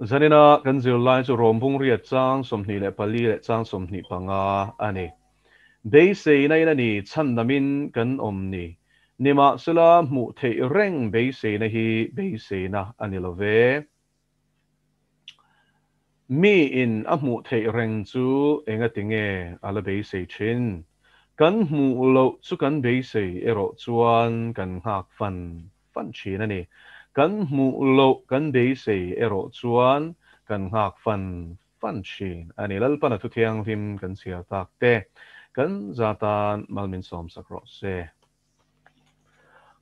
Zanina kan zirlai chu Rom bungriat chang 24 leh chang 25 a ni. Beiseina in a ni chhandamin kan awm ni. Nimahsela hmuh theih reng beiseina hi beiseina a ni lo ve. Mi in a hmuh theih reng chu engati nge a la beisei thin? Kan hmuh loh chu kan beisei erawh chuan kan nghak fan fan thin a ni. Kan hmuh loh kan beisei erawh chuan kan nghak fan fan thin a ni. Lalpana thu thianghlim kan chhiar tak te kan zatan mal min sawm sak rawh se.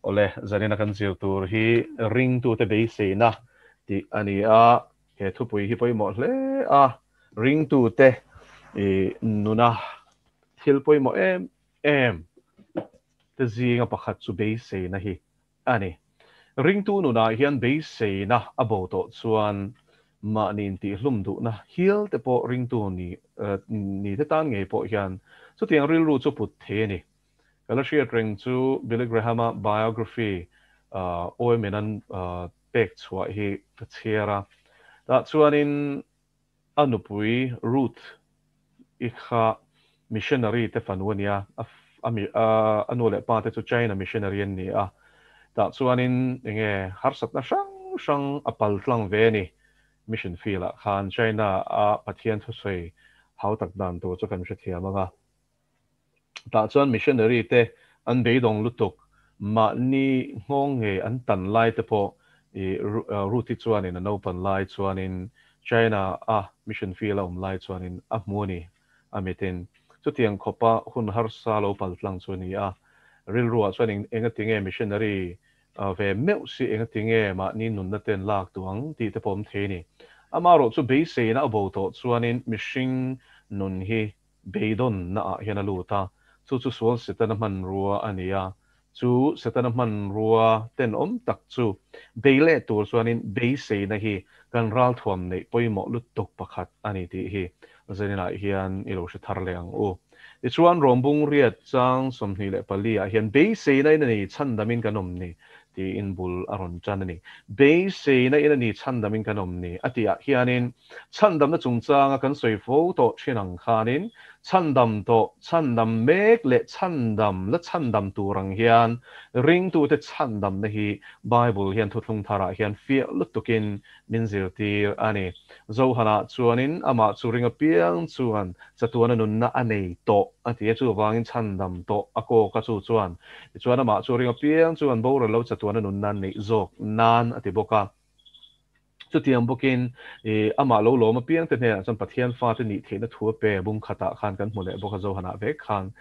Awle, zanina kan zir tur hi ringtute beiseina tih a ni a. He thupui hi pawimawh hle a, ringtute nuna thil pawimawh em em te zinga pakhat chu beiseina hi a ni. Ringtu nunah hian beiseina a bo tawh chuan mahni intihlum duhna hial te pawh ringtu ni te tan ngei pawh hian chutiang rilru chu put thei a ni. Ka la hriat reng chu Billy Graham-a biography Oemin an pek chhuah hi ka chhiar a. Tah chuanin a nupui Ruth i kha missionary te fanu a ni a, a nu leh pa te chu China missionary an ni a. Tah chuanin enge harsatna hrang hrang a pal tlang ve a ni. Mission field ah khan China a Pathian thusawi hautak dan tur chu kan hrethiam ang a. Tah chuan missionary te an beidawng lutuk, mahni nghawng ngei an tan lai te pawh i Ruth-i chuanin a naupan lai chuanin China a mission field a awm lai chuanin a hmu a ni a mitin. Chutiang khawpa hun harsa lo paltlang chu a ni a, rilruah chuan engatinge missionary ve meuh si engatinge mahni nunna ten lak duh ang tih te pawh awm thei a ni. Amaherawhchu beiseina a bo tawh chuanin mihring nun hi beidawnna ah hian a lut a, chu chu sual Setana hmanrua a ni a, chu Setana hmanrua tenawm tak chu bei leh tur chuanin beiseina hi kan ralthuam neih pawimawh lutuk pakhat a ni tih hi zaninah hian i lo hre thar leh ang u. Tichuan Rawmbung riat chang 24 ah hian beiseina in a ni chhandamin kan awm ni tiin bul a rawn tan a ni. Beiseina in a ni chhandamin kan awm ni a tih ah hianin Chhandamna chungchanga kan sawi fo tawh thin ang khanin chhandam tawh, chhandam mek leh chhandam la chhandam tur ang hian ringtute chhandamna hi Bible hian thuthlung tharah hian fiah lutukin min zirtir a ni. Zohana chuanin amah chu ring apiang chuan chatuana nunna a nei tawh a ti a, chuvangin chhandam tawh a kawk a chu chuan tichuan amah chu ring apiang chuan boral lo chatuana nunna neih zawk nan a ti bawk a. Chutiang bawkin, amah lo lawm apiang te hnenah chuan Pathian fate nih theihna thu a pe bung khatah khan kan hmu leh bawk a, Zohanah vek khan.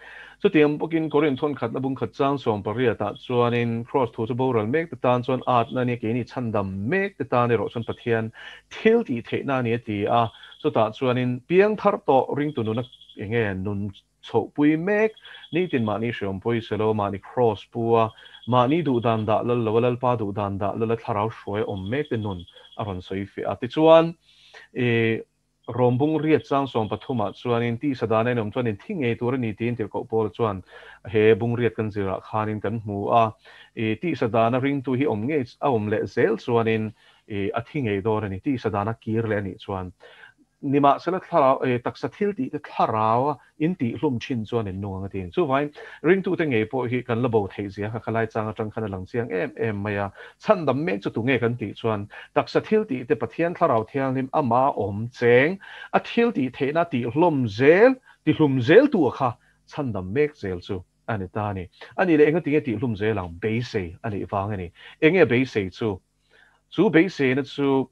Chutiang bawkin Korinth hawn khatna bung khat chang 18 ah chuanin Kraws thu chu boral mek te tan chuan atna a nia, keini chhandam mek te tan erawh chuan Pathian thil tih theihna a ni a ti a, chutah chuanin piangthar tawh ringtu nuna enge nun Chhohpui mek, nitin mahni hreawm pawi se lo, mahni kraws pu a, mahni duhdan dah lal lo a, Lalpa duhdan dah lal a thlarau hruai awm mek te nun a rawn sawi fiah a. Tichuan, i Rawmbung riat chang 13 ah chuanin tisa dan a inawm chuan in thi ngei tur a ni tiin tirhkoh Paula chuan he bung riat kan zirah khanin kan hmu a. I tisa dana ringtu hi awm ngei a awm leh zel chuanin i a thi ngei dawn a ni. Tisa dana kir leh a nih chuan Nimahsela thlarau eh taksa thil tih te thlarau a in tih hlum thin chuan in nung ang a ti. Chuvangin ringtute ngei pawh hi kan la bo theih zia kha khalai chang atang khan a lang chiang em em mai a. Chhandam mek chu tunge kan tih chuan taksa thil tih te Pathian thlarau thianghlim ama awm cheng a thil tih theihna tih hlawm zel ti hlum zel tu a kha chhandam mek zel chu a ni ta a ni. A nih leh engatinge tih hlum zel ang beisei a nih vang a ni. Enge beisei chu? Chu beiseina chu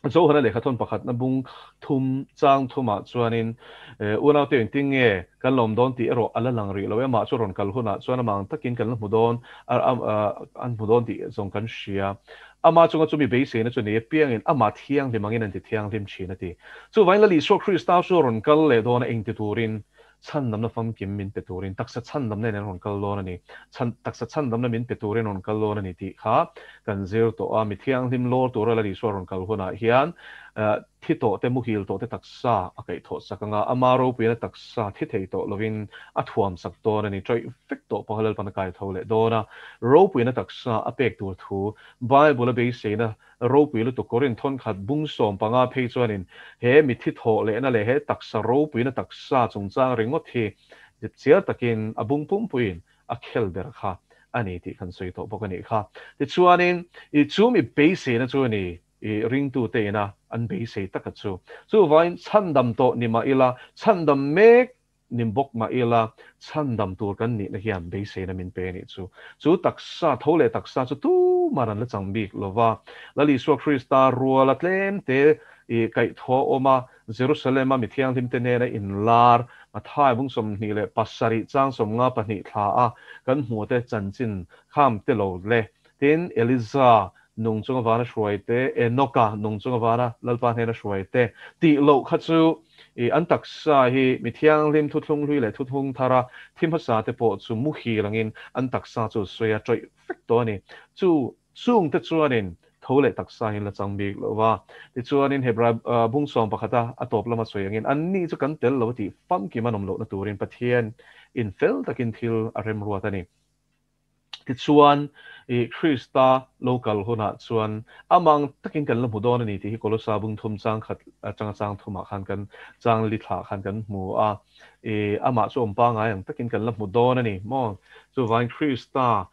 Zohana lehkhathawn pakhatna bung thum chang thumah chuanin unaute engtin nge kan lawm dawn tih erawh a la lang rih lo e, amah chu rawn kal hunah chuan amah ang takin kan la hmu dawn an hmu dawn tih zawng kan hria. Amah chunga chumi beiseina chu nei apiangin amah thianghlim angin an ti thianghlim thin a ti. Chuvangin Lal Isua Krista chu a rawn kal leh dawn a engti turin Chhandamna famkim min pe turin taksa chhandamna in an rawn kal dawn a ni. Chhan, taksa chhandamna min pe turin an rawn kal dawn a ni tih kha kan zir tawh a. Mi thianghlim lawr tura Lal Isua rawn kal hunah hian Thi tawh te, muhil tawh te taksa a kaihthawh sak anga, ama ropuina taksa thi thei tawh lovin a thuam sak dawn a ni. Ṭawih vek tawh pawha Lalpan a kaitho leh dawn a, ropuina taksa a pek tur thu Bible a beiseina ropui lutuk Korinth thawnkhat bung 15 phei chuanin he mithi thawh lehna leh he taksa ropuina taksa chungchang ringawt hi dipchiar takin a bung pumpuiin a khel ber kha a ni tih kan sawi tawh bawk a nih kha. Tichuanin i chu mi beiseina chu a ni i ringtute ina an beisei taka chu. Chuvangin chhandam tawh ni mah ila, chhandam mek ni bawk mah ila, chhandam tur kan nihna hian beiseina min pe a nih chu. Chu taksa, tho leh taksa chu tuman an la chang bik lo va. Lal Isua Krista ruala tlemte i kaihthawh a awm a, Jerusalem-a mi thianghlimte nena inlar, Mathai bung 27 chang 52 thla a kan hmuhte chanchin kham te lo le. Tin, Eliza nung chunga vana hruai te, Enoka nung chunga vana Lalpa hnena hruai te tih loh kha chu i an taksa hi mi thianghlim thuthlung hlui leh thuthlung thara thi hmasa te pawh chu muhil angin an taksa chu sawi a ṭawih vek tawh a ni. Chu chungte chuanin tho leh taksa hi an la chang bik lo va. Tichuanin Hebrai bung 11 a tawp lama sawi angin anni chu kan tel lo a tih famkim an awm lohna turin Pathian in fel takin thil a remruat a ni. Tichuan, i Krista lo kal hunah chuan amang takin kan la hmu dawn a ni tih hi Kolosa bung thum chang khat atanga chang thumah khan kan chang li thlah khan kan hmu a. I amah chu awm pangai ang takin kan la hmu dawn a ni maw? Chuvangin Krista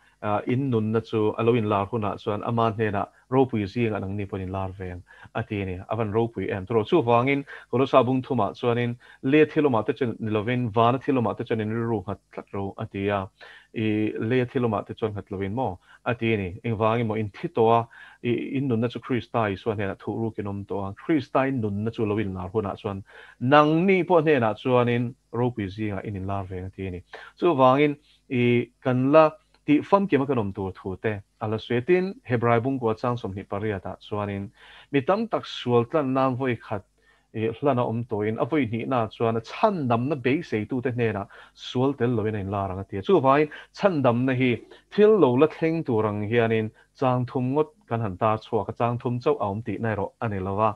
in nunna chu a lo inlar hunah chuan ama hnenah ropui zingah nangni pawhin inlar ve ang a ti a ni. A van ropui em tawh. Chuvangin Kolosa bung thumah chuanin le thil awmah te chuan ni lovin vana thil awmah te chuan in rilru nghat tlat ro a ti a. I le thil awmah te chuan nghat lovin maw a ti a ni. Engvangin maw in thi tawh a, i in nunna chu Krista Isua hnenah thuhruk in awm tawh a. Krista in nunna chu lo inlar hunah chuan nangni pawh hnenah chuanin ropui zingah in inlar ve ang a ti a ni. Chuvangin i kan la tih famkim a kan awm tur thu te a la sawi a. Tin, Hebrai bungkua chang 28 ah chuanin mi tam tak sual tlan nan vawi khat i hlan a awm tawhin a vawi hnihna chuan a chhandamna beiseitute hnenah sual tel loin a inlar ang a ti a. Chuvangin chhandamna hi thil lo la thleng tur ang hianin chang thum ngawt kan han tar chhuak a, chang thum chauh a awm tihna erawh a ni lo va.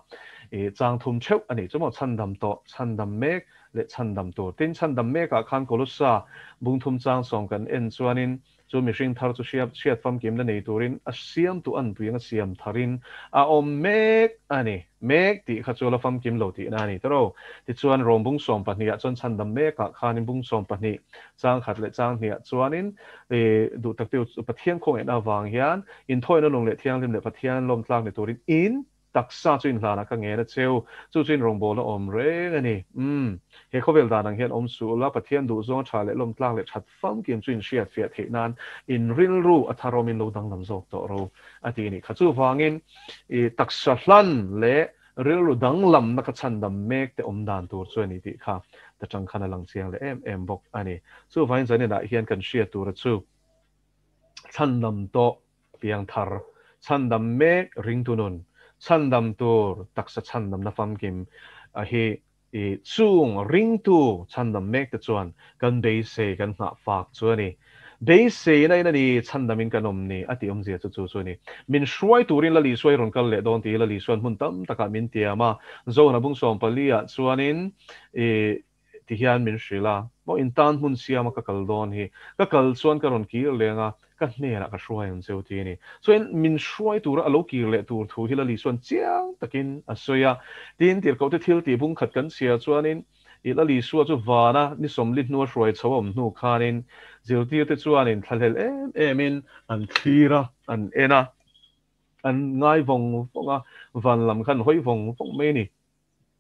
I chang thum theuh a nih chu maw chhandam tawh, chhandam mek leh chhandam tur. Tin, chhandam mekah khan Kolossa bung thum chang sawm kan en chuanin chu mihring thar chu hriat hriat famkimna nei turin a siamtu anpui anga siam tharin a awm mek a ni. Mek tih kha chu la famkim lo tihna a ni tawh. Tichuan, Rom bung 12 ah chuan chhandam mekah khanin bung 12 chang khat leh chang hnih ah chuanin duh tak te Pathian khawngaihna avang hian inthawina lung leh thianghlim leh Pathian lawmtlak ni turin in Taksa chu inhlanah ka ngen a cheu, chu chu inrawngbawlna awm reng a ni. Umm, he khawvel dan ang hian awm suh ula, Pathian duhzawng tha leh lawmtlak leh that famkim chu inhriat fiah theih nan in rilru a thar awmin lo danglam zawk tawh ro a ti a nih kha. Chuvangin, i taksa hlan leh rilru danglamna kha chhandam mek te awm dan tur chu a ni tih kha ta tang khan a lang chiang leh em em bawk a ni. Chuvangin zaninah hian kan hriat tura chu chhandam tawh Piangthar, chhandam mek ringtu nun, chhandam tur taksa chhandamna famkim a hi i chung ringtu chhandam mek te chuan kan beisei kan nghah fak chu a ni. Beiseina in a ni chhandamin kan awm ni a tih awmzia chu chu chu a ni. Min hruai turin Lal Isua i rawn kal leh dawn tih hi Lal Isua'n hmun tam takah min tiam a, Zohna bung 14 ah chuanin i Ti hian min hrilh a, Maw in tan hmun siama ka kal dawn hi, ka kal chuan ka rawn kir leng a, ka hnenah ka hruai ang cheu ti a ni. Chuan min hruai tura a lo kir leh tur thu hi Lali chuan chiang takin a sawi a. Tin, tirhkohte thil tih bung khat kan chhiar chuanin i Lali Sua chu vana ni 40 hnua hruai chho a awm hnu khanin zirtirte chuanin thlahlel em emin an thlir a, an en a, an ngai vawng vawng a, van lam khan hawi vawng vawng mai a ni.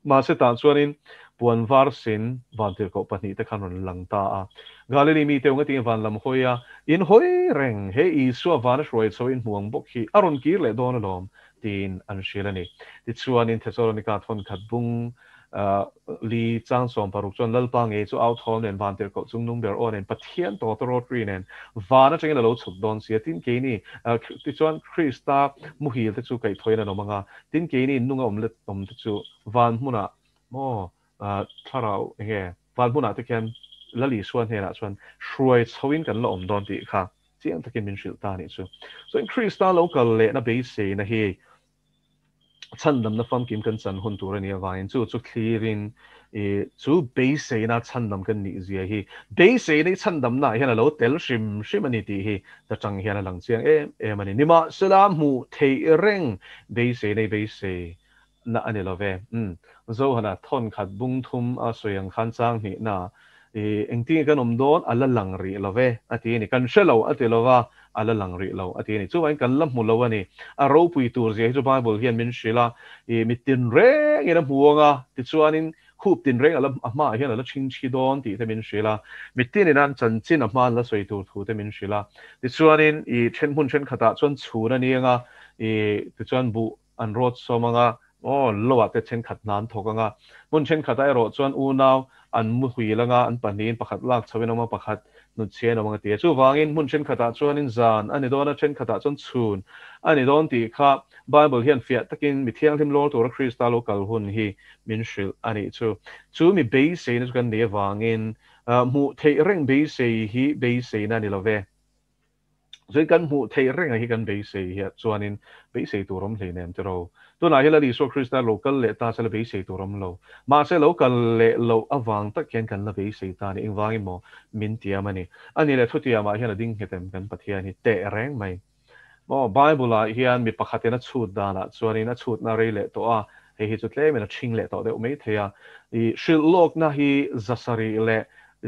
Mahse tah chuanin puan var sin vantirhkoh pahnih te khan rawn lang ta a. Galili mite ung atiin van lam hawi a, In hawi reng, he Isua vana hruai chho in hmu ang bawk hi a rawn kir leh dawn alawm, tiin an hrilh a ni. Tichuanin Thesalonika thawnkhat bung li chang 16 chuan Lalpa ngei chu au thawl nen vantirhkoh chung nung ber aw nen Pathian tawta rawtri nen van atangin a lo chhuk dawn si a. Tin keini, tichuan Krista muhil te chu kaihthawhin an awm ang a, Tin keini nunga awm let awm te chu van hmunah maw thlarau enge van hmunah te khian Lal Isua hnenah chuan hruai chhoin kan la awm dawn tih kha chiang takin min hrilh ta a nih chu. Chuan Krista lo kal lehna beiseina hi Chhandamna famkim kan chan hun tur a nih avangin chu chu thlirin i chu beiseina chhandam kan nih zia hi beiseina i chhandamnaah hian a lo tel hrim hrim a ni tih hi ta tang hian a lang chiang em em a ni. Nimahsela hmuh theih reng beiseina i beisei na a ni lo ve. Umm Zohana thawnkhat bung thum a sawi ang khan chang hnihna i engtinge kan awm dawn a la lang rih lo ve a ti a ni. Kan hre lo a ti lo va, a la lang rih lo a ti a ni. Chuvangin kan la hmu lo a ni. A ropui tur zia hi chu Bible hian min hrilh a, i mit tinrengin a hmu ang a, tichuanin khup tinreng a la a hmaah hian a la chhingchhi dawn tih te min hrilh a, mitinin an chanchin a hma an la sawi tur thu te min hrilh a. Tichuanin i then hmun thenkhatah chuan chhun a ni ang a, i tichuan buh an rawt sawm ang a, aw loah te thenkhat hna an thawk ang a, hmun thenkhatah erawh chuan unau an mu huil ang a, an pahnihin pakhat lak chhoin a awm a, pakhat hnutchhiain a awm ang a ti a. Chuvangin hmun thenkhatah chuanin zan a ni dawn a, thenkhatah chuan chhun a ni dawn tih kha Bible hian fiah takin mi thianghlim lawr tura Krista lo kal hun hi min hrilh a nih chu. Chu mi beiseina chu kan nei avangin hmuh theih reng beisei hi beiseina a ni lo ve. Zui kan hmuh theih reng a hi kan beisei hi chuanin beisei tur awm hleinem tiraw. Tunah hian Lal Isua Krista lo kal leh ta sela beisei tur awm lo. Mahse lo kal leh loh avang tak hian kan la beisei ta a ni. Engvangin maw min tiam a ni. A ni leh thutiamah hian a ding nghet em kan Pathian hi teh reng mai. Maw Bible ah hian mi pakhatin a chhut danah chuanin a chhutna rei leh tawh a, hei hi chu tlemin a ṭhing leh tawh deuh mai thei a. I hrilh lawkna hi zasarih leh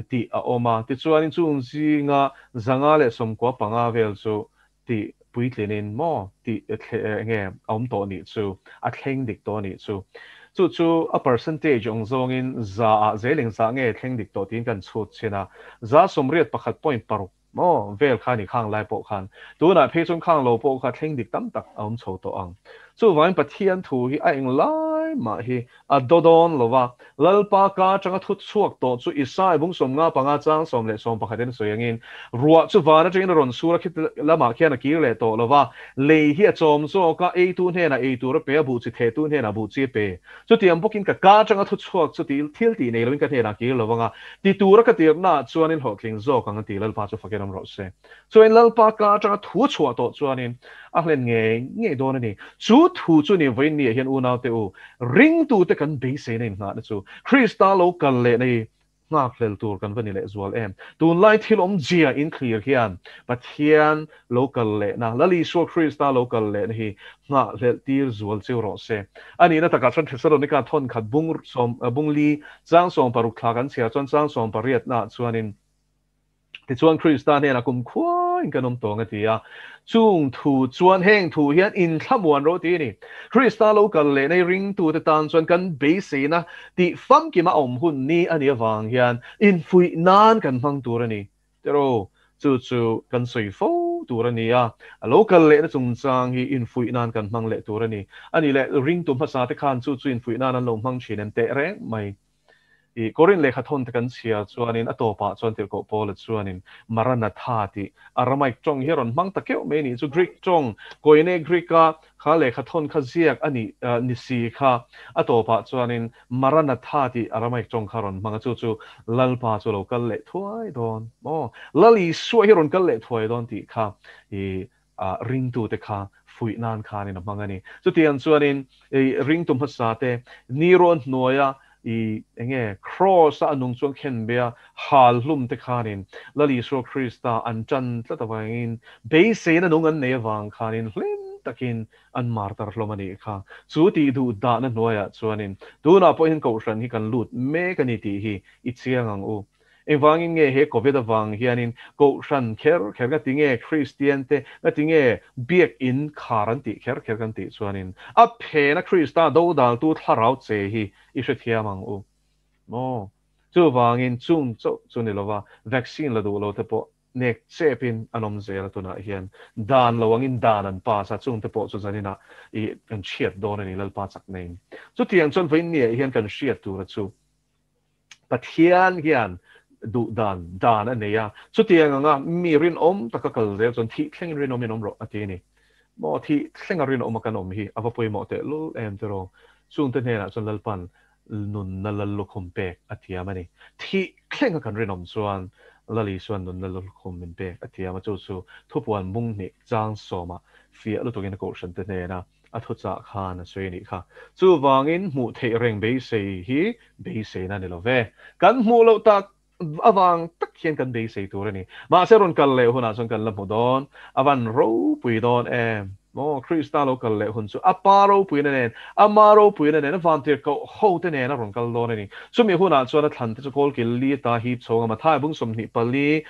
tih a awm a, tichuanin chung zinga 195 vel chu tih puitlinin maw tih nge a awm tawh nih chu, a thleng dik tawh nih chu. Chu chu a percentage awng zawngin za ah zel engzah nge thleng dik tawh tiin kan chhut chhin a, 81.6 Maw vel kha ni khang lai pawh khan. Tunah phei chuan khang lo pawh kha thleng dik tam tak a awm chho tawh ang. Chuvangin Pathian thu hi a eng lai mah hi a do dawn lo va, Lalpa ka atanga thu chhuak tawh chu Isai bung 55 chang 10 11 in a sawi angin, Ruah chu van atangin a rawn sur a, khi lamah khian a kir leh tawh lo va, lei hi a chawm zawk a, eitu hnenah ei tur a pe a, buh chi thehtu hnenah buh chi a pe. Chutiang bawkin ka ka atanga thu chhuak chu ti thil tih nei loin ka hnenah kir lo vang a, ti tura ka tirhnaah chuanin hlawhtling zawk ang a ti, Lalpa chu fakin awm rawh se. Chuanin Lalpa ka atanga thu chhuah tawh chuanin a hlen ngei ngei dawn a ni. Chu thu chu ni vawiin niah hian unaute u, ringtute kan beiseina inngahna chu Krista lo kal lehna hi Nghakhlel tur kan va ni leh zual em? Tunlai thil awmzia inthlir hian Pathian lo kal lehna, Lal Isua Krista lo kal lehna hi nghahhlelh tir zual cheu rawh se. A nihna takah chuan Thessalonika thawnkhat bung sawm bung li chang 16 thla kan chhiar chuan chang 18 naah chuanin tichuan Krista hnenah kum khuain kan awm tawng a ti a. Chung thu chuan heng thu hian inthlamuan rawh tih a ni. Krista lo kal leh nei ringtute tan chuan kan beiseina tih famkima awm hun ni a nih avang hian infuih nan kan hmang tur a ni. Tiraw, chu chu kan sawi fo tur a ni a, a lo kal lehna chungchang hi infuih nan kan hmang leh tur a ni. A nih leh ringtu hmasa te khan chu chu infuih nan an lo hmang thin em teh reng mai. I Korin lehkha thawn te kan chhiar chuanin a tawpah chuan Tirhkoh Paula chuanin Maranatha tih Aramaic tawng hi a rawn hmang ta keuh mai a nih chu. Greek tawng, Koine Greek-a kha lehkha thawn kha ziak a nih ni si kha a tawpah chuanin Maranatha tih Aramaic tawng kha a rawn hmang a, chu chu Lalpa chu a lo kal leh thuai dawn maw? Lal Isua hi a rawn kal leh thuai dawn tih kha i ringtute kha fuih nan khanin a hmang a ni. Chutiang chuanin i ringtu hmasa te ni rawn hnuaia i enge Kraws-a a nung chuan khenbea hal hlum te khanin Lal Isua Krista an tan tlat avangin beiseina nung an nei avang khanin hlim takin an martar hlawm a nih kha. Chu tih duh dahna hnuaiah chuanin tunah pawh hian Kohhran hi kan lut mek a ni tih hi i chiang ang u. Engvangin nge he Covid avang hianin Kohhran kher kher nga ti nge Kristian te nga ti nge Biakin khar an tih kher kher kan tih chuanin a phena Krista dodaltu thlarau che hi i hrethiam ang u maw? Chuvangin chung chauh chu ni lova vaccine la duh lo te pawh nek chepin an awm zel a tunah hian dan lo angin dan an pass a chung te pawh chu zaninah i kan hriat dawn a ni Lalpa chak neiin. Chutiang chuan vawiin niah hian kan hriat tura chu Pathian hian duh dan dan a nei a, chutiang anga mi rinawm taka kal zel chuan thih thlengin rinawmin awm rawh a ti a ni. Maw thih thlenga rinawma kan awm hi a va pawimawh teh lul em tiraw? Chungte hnenah chuan Lalpan nunna lal lukhum pek a thiam a ni. Thih thlenga kan rinawm chuan Lal Isua'n nunna lukhum min pek a thiam a, chu chu thupuan bung hnih chang sawmah fiah lutukin a kohhrante hnena a thuchah khan a sawi a nih kha. Chuvangin hmuh theih reng beisei hi beiseina a ni lo ve. Kan hmuh loh tak avang tak hian kan beisei tur a ni. Mahse rawn kal leh hunah chuan kan la hmu dawn, a van ropui dawn em! Maw, Krista lo kal leh hun chu a Pa ropuina nen, Ama ropuina nen, a vantirhkoh hote nen a rawn kal dawn a ni. Chumi hunah chuan a thlan te chu kawlkil li ta hip chhawng a Mathai bung 24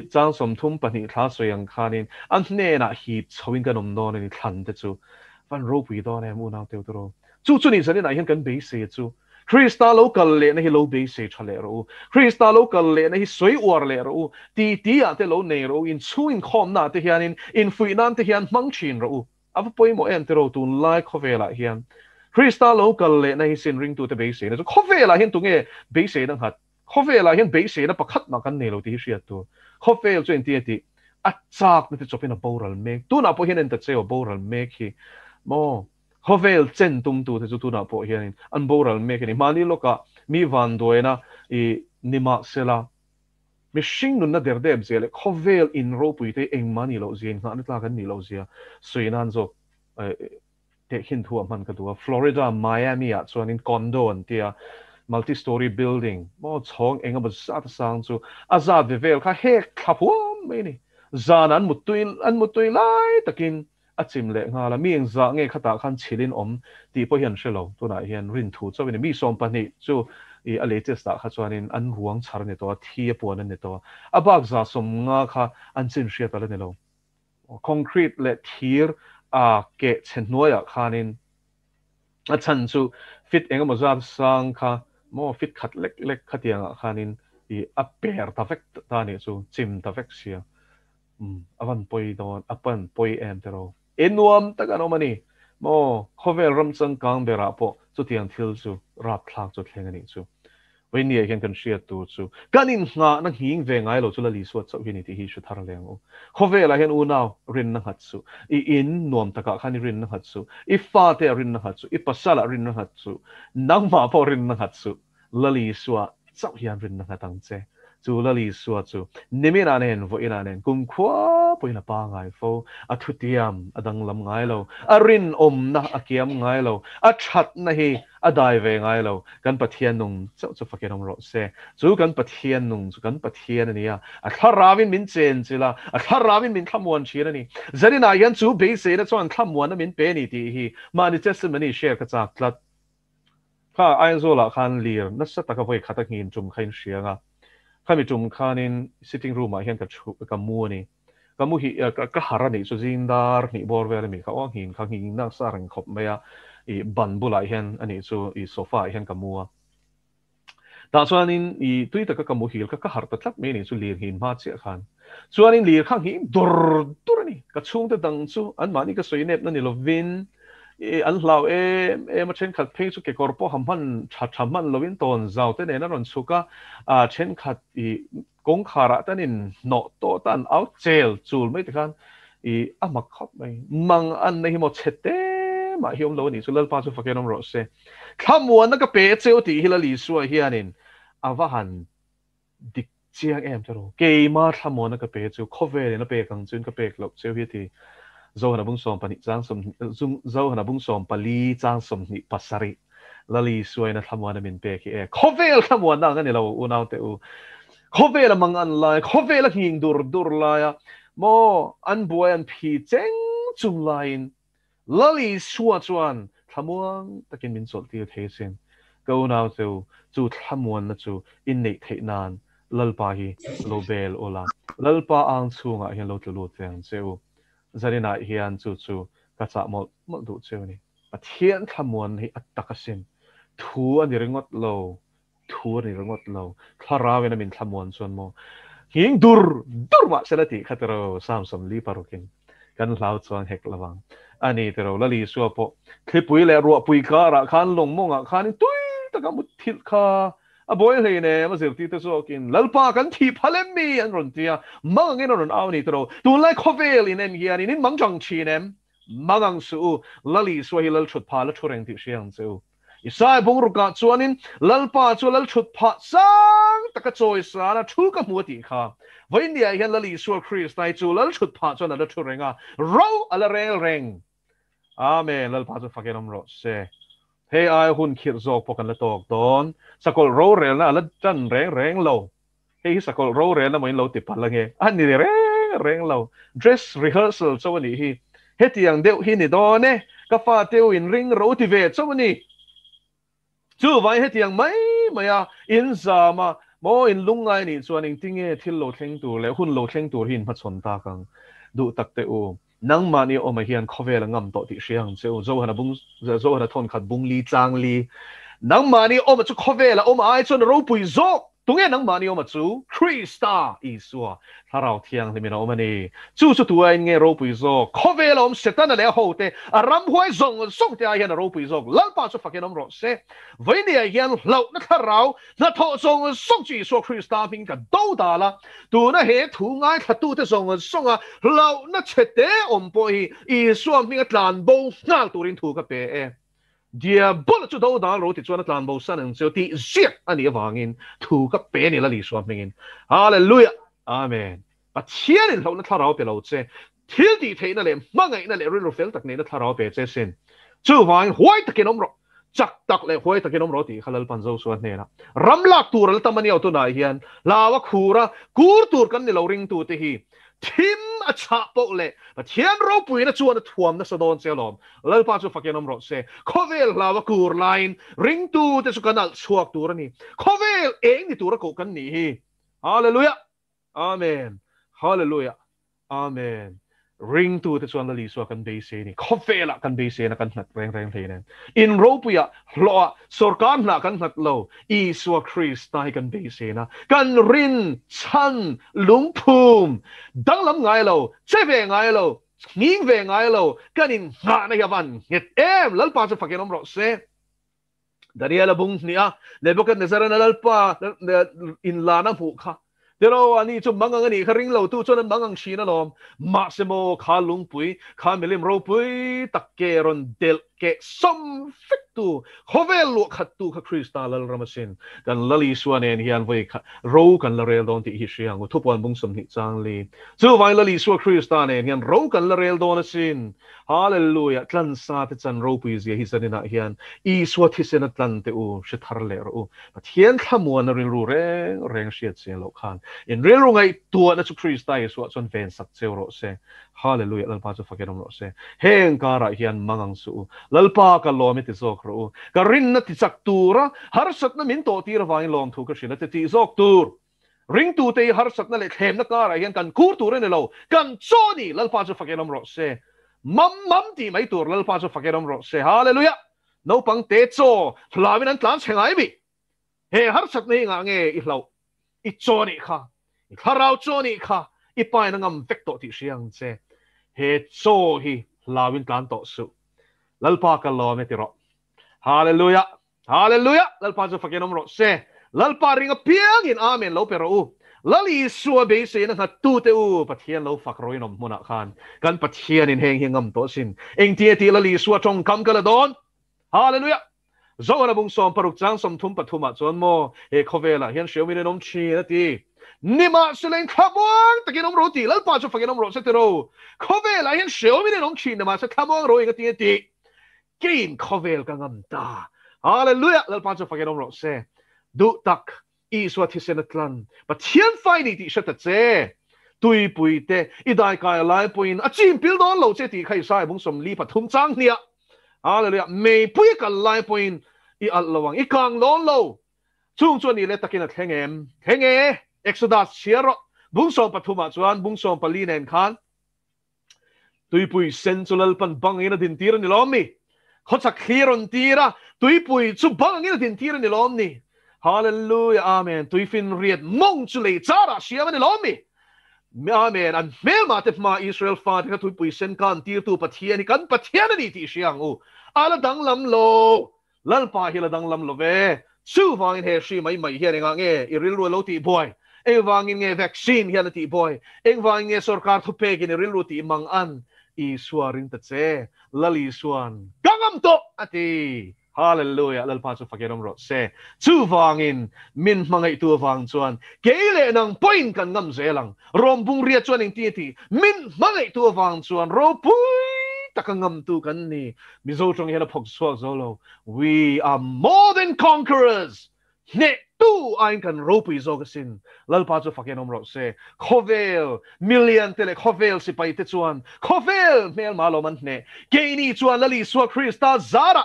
chang 32 thla sawi ang khanin a hnenah hip chhoin kan awm dawn a ni, thlan te chu van ropui dawn em unau teu tawrh. Chu chu ni zaninah hian kan beisei chu Krista lo kal lehna hi lo beisei tha leh rawh u. Krista lo kal lehna hi sawi uar leh rawh u. Ti ti ah te lo nei rawh u. Inchhung inkhawmna ah te hianin infuih nan te hian hmang thin rawh u. A va pawimawh em tiraw tunlai khawvelah hian Krista lo kal lehna hi sin ringtute beiseina chu khawvelah hian tunge beiseina nghat? Khawvelah hian beiseina pakhat mah kan nei lo tih hi hriat tur. Khawvel chu engtin nge tih? A chakna te chawpin a boral mek. Tunah pawh hian en ta che aw boral mek hi maw? Khawvel chen tumtute chu tunah pawh hianin an boral mek a ni. Mahni lawkah mi vanduaina i nimahsela, mihring nunna der dep zia leh khawvel in ropuite hi engmah nih loh zia, inngahna tlak an nih loh zia sawi nan zawk tehkhin thu ah hman ka duh a. Florida, Miami ah chuanin condo an tia, multi story building maw chhawng eng emaw zat a sang chu a zat ve vel kha hek thla huam mai a ni. Zan an muttui an muttui lai takin A chim leh nghal a, mi engzah nge khatah khan chhilhin awm tih pawh hi an hre lo. Tunah hian rin thu chauh a ni. Mi 12 chu i a latest ah kha chuanin an ruang chhar a ni tawh a, thi a puan a ni tawh a. A bak 150 kha an chin hriat a la ni lo. Concrete leh thir a keh chhe hnuaiah khanin a chhan chu fit engemaw zat sang kha maw fit khat lek lek khatiangah khanin i a per ta vek ta a nih chu, chim ta vek sia. Umm, a van pawi dawn, a pan pawi em te ro. E nuam tak an awm a ni maw? Khawvel ram changkang berah pawh chutiang thil chu rapthlak chu thleng a nih chu. Vawinia hian kan hriat tur chu kan innghahna nghing ve ngai lo chu Lal Isua chauh hi a ni tih hi hre thar leng u. Khawvelah hian unau rinna nghat suh, i in nuam takah khan i rinna nghat suh, i fate ah rinna nghat suh, i pasal ah rinna nghat suh, nangmah pawh rinna nghat suh. Lal Isua chauh hian rinna nghat ang che. Chu Lal Isua chu niminah nen, vawiinah nen, kumkhua pawhin a pangai fo. A thutiam a danglam ngai lo, a rinawmna a kiam ngai lo, a thatna hi a dai ve ngai lo. Kan Pathian nung chauh chu fakin awm rawh se. Chu kan Pathian nung chu kan Pathian a ni a, a thlarauin min chenchilh a, a thlarauin min thlamuan thin a ni. Zaninah hian chu beiseina chuan thlamuanna min pe a ni tih hi mahni testimony share ka chak tlat. Kha Aizawlah khan lir nasa taka vawi khat a nghin tum kha in hria anga, khami tum khanin sitting room ah hian ka thu ka mu a ni. Ka mu hi ka har a nih chu zing dar hnih bawr vel a mi kha aw a nghin kha nghin nasa reng khawp mai a, ih ban bulah hian a nih chu ih sofa ah hian ka mu a. Tah chuanin i tui taka ka muhil kha ka harh ta tlat mai a nih chu lir nghin hma chiah khan. Chuanin lir kha nghing dur dur a ni. Ka chhungte dang chu anmahni ka sawi nepna ni lovin i an hlau em em a, thenkhat phei chu kekawr pawh ha hman tha tha hman lovin tawn zau te nen a rawn chhuk a, a thenkhat i Kawngkharah tan in hnawh tawh ta an au chel chul mai tikhan i a mak khawp mai. Mang an na hi maw chhe te mah hi awm lo a nih chu Lalpa chu fakin awm rawh se. Thlamuanna ka pe cheu tih hi Lal Isua hianin a va han dik chiang em tiraw. Keima thlamuanna ka pe cheu, khawvelin a pek ang chuin ka pek loh cheu hi a ti. Zohana bung 12 chang 20 Zohana bung 14 chang 27. Lali suaina thlamuana min pek hi e. Khawvel thlamuanna ang a ni lo unaute u. Khawvel a mang an lai, khawvel a nghing dur dur laia maw an buai an phi cheng chung laiin Lali sua chuan thlamuang takin min chawlh tir thei asin. Ka unaute u, chu thlamuanna chu inneih theih nan Lalpa hi lo bel ula, Lalpa ang chhungah hian lo tlu lut ve ang che u. Zaninah hian chu chu ka chah mawlh mawlh duh cheu a ni. Pathian thlamuan hi a tak asin. Thu a ni ringawt lo, thu a ni ringawt lo. Thlarauin a min thlamuan chuan maw nghing dur dur mah sela tih kha tiraw Psalm 46 in kan hlau chuang hek lo vang. A ni tiraw Lal Isua pawh thlipui leh ruahpui karah khan lawng mawngah khanin tui taka mutthilh kha a buai hleinem a zirtirte zawkin Lalpa kan thih phal em mi an rawn ti a, mang angin a rawn au a ni tiraw. Tunlai khawvel in en hianin in mang chang thin em? Mang ang suh u, Lal Isua hi Lal thut phah la thu reng tih hria ang che u. Isaiah bungrukah chuanin Lalpa chu lal thut phah sang taka chawisana thu ka hmu a tih kha. Vawiinniah hian Lal Isua Krista hi chu lal thut phah chuan a la thu reng a, ro a la rel reng. Amen, Lalpa chu fakin awm rawh se. Hei ai hun khirh zawk pawh kan la tawk dawn. Sakawlh rorelna a la tan reng reng lo. Hei hi sakawlh rorelna maw in lo ti palh ange? A ni reng reng lo. Dress rehearsal chauh a nih hi. Hetiang deuh hi ni dawn e. Ka fate u in ring ro ti ve chauh a ni. Chuvangin hetiang mai mai a in zam a maw in lungngai nih chuan engtinge thil lo thleng tur leh hun lo thleng tur hi in hmachhawn tak ang. Duh tak teh u. Nangmahni awma hian khawvel a ngam tawh tih hria ang che u. Johana bung Johana thawnkhat bung li chang li. Nangmahni awma chu khawvel a awm ai chuan a ropui zawk. Tunge nangmahni awma chu? Krista Isua Thlarau Thianghlimin a awm a ni. Chu chu tu aiin nge ropui zawk? Khawvel a awm Setana leh a hote, a ramhuai zawng zawng te ai hian a ropui zawk. Lalpa chu fakin awm rawh se. Vawinia hian hlauhna thlarau hnathawh zawng zawng chu Isua Krista hming ka do dal a, tuna he thu ngaithlatute zawng zawnga hlauhna chhete awm pawh hi Isua hminga tlanbo nghal turin thu ka pe e. Diabola chu do dal ro ti chuan a tlanbo san ang cheu tih ziak a nih avangin thu ka pe a ni Lal Isua hmingin. Hallelujah! Amen. Pathianin hlauhna thlarau pe lo che, thil tih theihna leh hmangaihna leh rilru fel tak neihna thlarau pe che sin. Chuvangin huai takin awm rawh, chak tak leh huai takin awm rawh tih kha Lalpan Josua hnenah ram lak tur a la tam a nia tunah hian hlau a khur a, kur tur kan ni lo ringtute hi thim a chhah poh leh Pathian ropuina chuan a thuam nasa dawn che alawm. Lalpa chu fakin awm rawh se. Khawvel hlau a kur laiin ringtute chu kan alh chhuak tur a ni. Khawvel eng ni tura koh kan nih hi. Hallelujah! Amen. Hallelujah. Amen. Ringtute chuan Lal Isua kan beisei ni. Khawvelah kan beiseina kan nghat reng reng hlei nen. In ropuiah, hlawhah, sorkar hnah kan nghat lo. Isua Krista hi kan beiseina. Kan rin, chhan, lungphum, danglam ngai lo, che ve ngai lo, nghing ve ngai lo, kan innghahna hi a van nghet em. Lalpa chu fakin awm rawh se. Daniela bung hnih a, Nebuchadnezzar-an a lalpa inlan a hmuh kha. Tiraw, ani chu mangang a nih kha, ring lotu chuan an mangang thin alawm. Mahse maw, kha lungpui, kha milim ropui tak ke rawn delh keh sawm fektu, khawvel luah khattu kha Krista Lalram asin. Kan Lal Isua nen hian vawi khat ro kan la rel dawn tih hi hria ang u. Thupuan bung 20 chang li. Chuvangin Lal Isua Krista nen hian ro kan la rel dawn asin. Hallelujah! Tlansa te chan ropui zia hi zaninah hian Isua thisen a tlan teh u, hre thar leh rawh u. Pathian thlamuanna rilru reng reng hriat chian loh khan in rilru ngaihtuahna chu Krista Isua chuan ven sak cheu rawh se. Hallelujah! Lalpa chu fakin awm rawh se. Heng karah hian mang ang suh u. Lalpa ka lawm i ti zawk rawh u. Ka rinna ti chak tura harsatna min tawh tir avangin lawmthu ka hrilh a ti tih zawk tur. Ringtute hi harsatna leh thlemna karah hian kan kur tur a ni lo, kan chaw a ni, Lalpa chu fakin awm rawh se. Mam mam tih mai tur, Lalpa chu fakin awm rawh se. Hallelujah! Naupang te chaw hlauin an tlan chhe ngai mi? He harsatna hi ngah nge i hlauh? I chaw a nih kha, i thlarau chaw a nih kha, i pa in a ngam vek tawh tih hria ang che. He chaw hi hlauin tlan tawh suh. Lalpa ka lawm e ti rawh. Hallelujah! Hallelujah! Lalpa chu fakin awm rawh se. Lalpa ring apiangin Amen lo pe rawh u. Lal Isua beiseina nghattute u, Pathian lo fak rawh in awm hmunah khan kan Pathianin heng hi ngam tawh sin. Engtin tih Lal Isua tawngkam ka la dawn? Hallelujah! Zohana bung 16 chang 33 ah chuan maw he khawvelah hian hriaumin in awm thin a ti. Nimahsela in thlamuang takin awm rawh u tih Lalpa chu fakin awm rawh se tiro. Khawvelah hian hriaumin in awm thin nimahse thlamuang rawh eng a ti a tih. Keiin khawvel ka ngam ta. Hallelujah! Lalpa chu fakin awm rawh se. Duh tak, Isua thisen a tlan. Pathian fai ni tih hre ta che. Tuipui te, i daikai a lai pawhin a chim pil dawn lo che tih kha Isaiah bung 43 chang hniah. Hallelujah! Meipui a kal lai pawhin i alh lo ang, i kang dawn lo. Chung chu a nih leh takin a thleng em? Thleng e! Exodus chhiar rawh. Bung 13 ah chuan bung 14 nen khan Tuipui sen chu Lalpan bangin a dintir a ni lawm ni? Khawchhak thli a rawn tir a, tuipui chu bangin a dintir a ni lawm ni? Hallelujah, Amen. Tuifinriat mawng chu lei charah siam a ni lawm ni? Amen. An hmelmah te hmaa Israel fate kha tuipui sen kan tirtu Pathian hi kan Pathian a ni tih hria ang u. A la danglam lo. Lalpa hi la danglam lo ve. Chuvangin he hri mai mai hian engah nge i rilru a lo tih buai? Engvangin nge vaccine hian a tih buai? Engvangin nge sorkar thupekin i rilru tih mang an? Isua ring ta che, Lal Isuan, Ka ngam tawh! a ti. Hallelujah Lalpa chu fakin awm rawh se. Chuvangin min hmangaihtu avang chuan kei leh nang pawhin kan ngam zel ang. Rawm bungria chuan engtin a ti? Min hmangaihtu avang chuan ropui taka ngamtu kan ni. Mizo tawng hian a phawk chhuak zo lo. We are more than conquerors! Hnehtu aiin kan ropui zawk asin. Lalpa chu fakin awm rawh se. Khawvel milian te leh khawvel sipai te chuan khawvel hmelma lawm an hneh. Keini chuan Lal Isua Krista zarah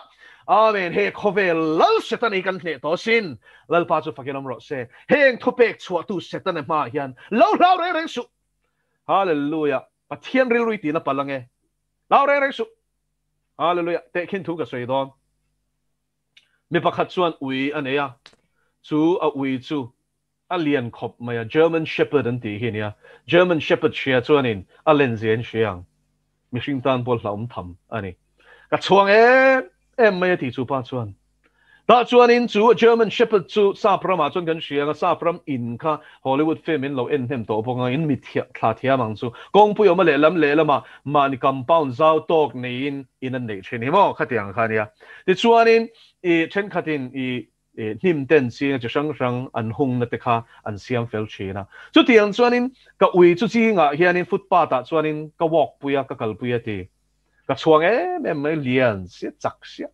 Amen he khawvel Lal Setana hi kan hneh tawh asin. Lalpa chu fakin awm rawh se. Heng thupek chhuahtu Setana hmaah hian lo hlau reng reng suh. Hallelujah. Pathian rilru i tihna palh ange. Hlau reng reng suh. Hallelujah. Tehkhin thu ka sawi dawn. Mi pakhat chuan ui a nei a, chu a ui chu a lian khawp mai a, German Shepherd an tih hi a nia. German Shepherd hria chuanin a len zia in hria ang. Mihring tan pawh hlauhawm tham a ni. Ka chhuang em em mai a ti chu pa chuan. Tah chuanin chu German Shepherd chu sap ramah chuan kan hria ang a, sap ram in kha Hollywood film in lo en hnem tawh bawk ang a, in mi thla thiam ang chu. Kawngpui awm a lehlam lehlamah mahni compound zau tawk neiin in an neih thin hi maw khatiang kha a nia. Tichuanin i thenkhatin i hnim ten ching chi hrang hrang an hungna te kha an siam fel thin a. Chutiang chuanin ka ui chu zingah hianin footpath ah chuanin ka walk pui a, ka kalpui a ti. Ka chhuang em em mai, lian sia, chak sia.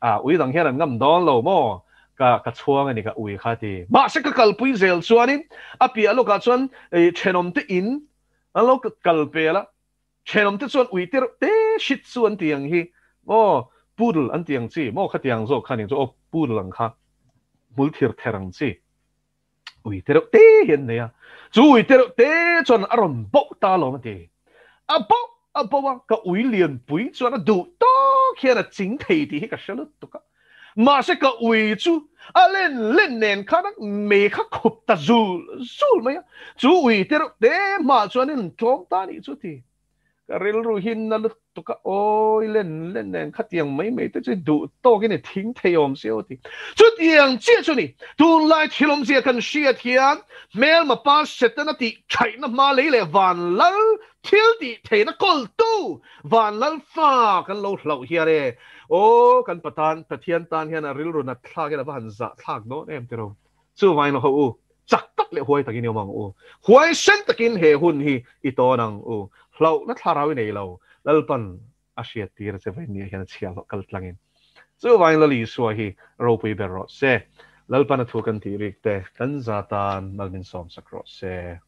A ui dang hian an ngam dawn lo maw? Ka ka chhuang a ni ka ui kha ti. Mahse ka kalpui zel chuanin a piah lawkah chuan i thenawmte in an lo kal pel a. Thenawmte chuan ui te reuh te Shih Tzu an ti ang hi maw Poodle an ti ang chi maw khatiang zawk kha ning chu aw Poodle ang kha hmul thir ther ang chi ui te reuh te hi an nei a. Chu ui te reuh te chuan a rawn bauh ta alawm a ti. A bauh a bauh a, ka ui lianpui chuan a duh tawk hian a ching thei tih hi ka hre lutuk a. Mahse ka ui chu a len len nen khan a mei kha khup ta zul zul mai a, chu ui te reuh te hmaah chuan in tlawm ta nih chu ti. Ka rilru hi na lutuk a, awi len len nen khatiang mai mai te chu duh tawkin i thing thei awm si aw ti. Chutiang chiah chu ni, tunlai thil awmzia kan hriat hian hmelma pa Setana tih thaihna hma lei leh van lal thil tih theihna kawltu van lal fa kan lo hlauh hian e, aw kan Patan Pathian tan hian a rilru nat thlak hian a va han zah thlak dawn em tiraw. Chuvain ho u, chak tak leh huai takin i awm ang u. Huaisen takin he hun hi i tawn ang u. Hlauhna thlarau i nei lo, Lalpan a hriat tir a che vawiin ni ah hian a chhiah hlawh kal tlangin. Chuvain Lal Isua hi ropui ber rawh se. Lalpan a thu kan tih rik te kan za tan mal min sawm sak rawh se.